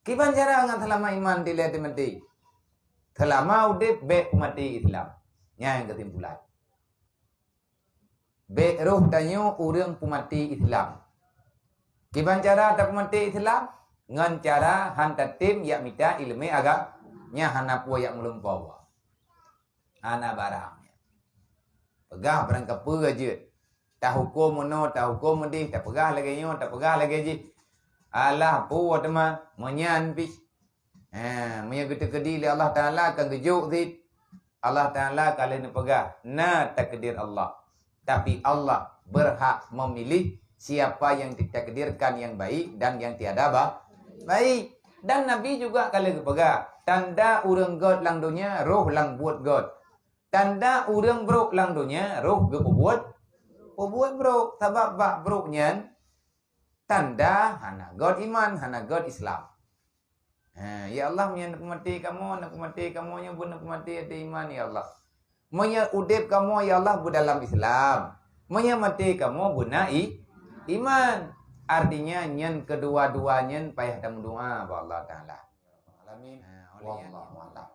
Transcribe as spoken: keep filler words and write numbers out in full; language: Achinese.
Kiban cara ngon seulama iman dilèe teumaté? Seulama udép bèk peumaté Islam. Nyan keusimpulan. Bèk roh tanyoe ureueng peumaté Islam. Kiban cara tapeumaté Islam? Ngon cara han tatem jak mita ileumèe agam, nyan hana peue jak meulumpoe. Hana barang. Peugah barangkapeue jeuet. Tahuköm meunoe, tahuköm meudéh, tapeugah lagèe nyoe, tapeugah lagèe jih. Alah peue teuma, meunyan pih. Ha, meunyoe geuteukeudi lé Allah Taala ka geujok cit. Allah Taala ka lheueh neupeugah, na takdir Allah. Tapi Allah berhak memilih siapa yang ditakdirkan yang baik dan yang tiada ba-, baik. Dan Nabi juga ka lheueh geupeugah, tanda ureueng gèt lam donya, roh lam buet gèt. Tanda ureueng brok lam donya, roh geupeubuet, peubuet brok. Sabab bak brok nyan, tanda hana gèt iman, hana gèt Islam. Ha, ya Allah, meunyoe neupeumaté kamoe, neupeumaté kamoe nyoe beuna peumaté ateueh iman, ya Allah. Meunyoe udép kamoe, ya Allah, beudalam Islam. Meunyoe maté kamoe beuna i-, iman. Artinya, nyan keudua-dua nyan payah tameudoa bak Allah Taala. Alamin. Ha, oleh nyan, wallahu a'lam.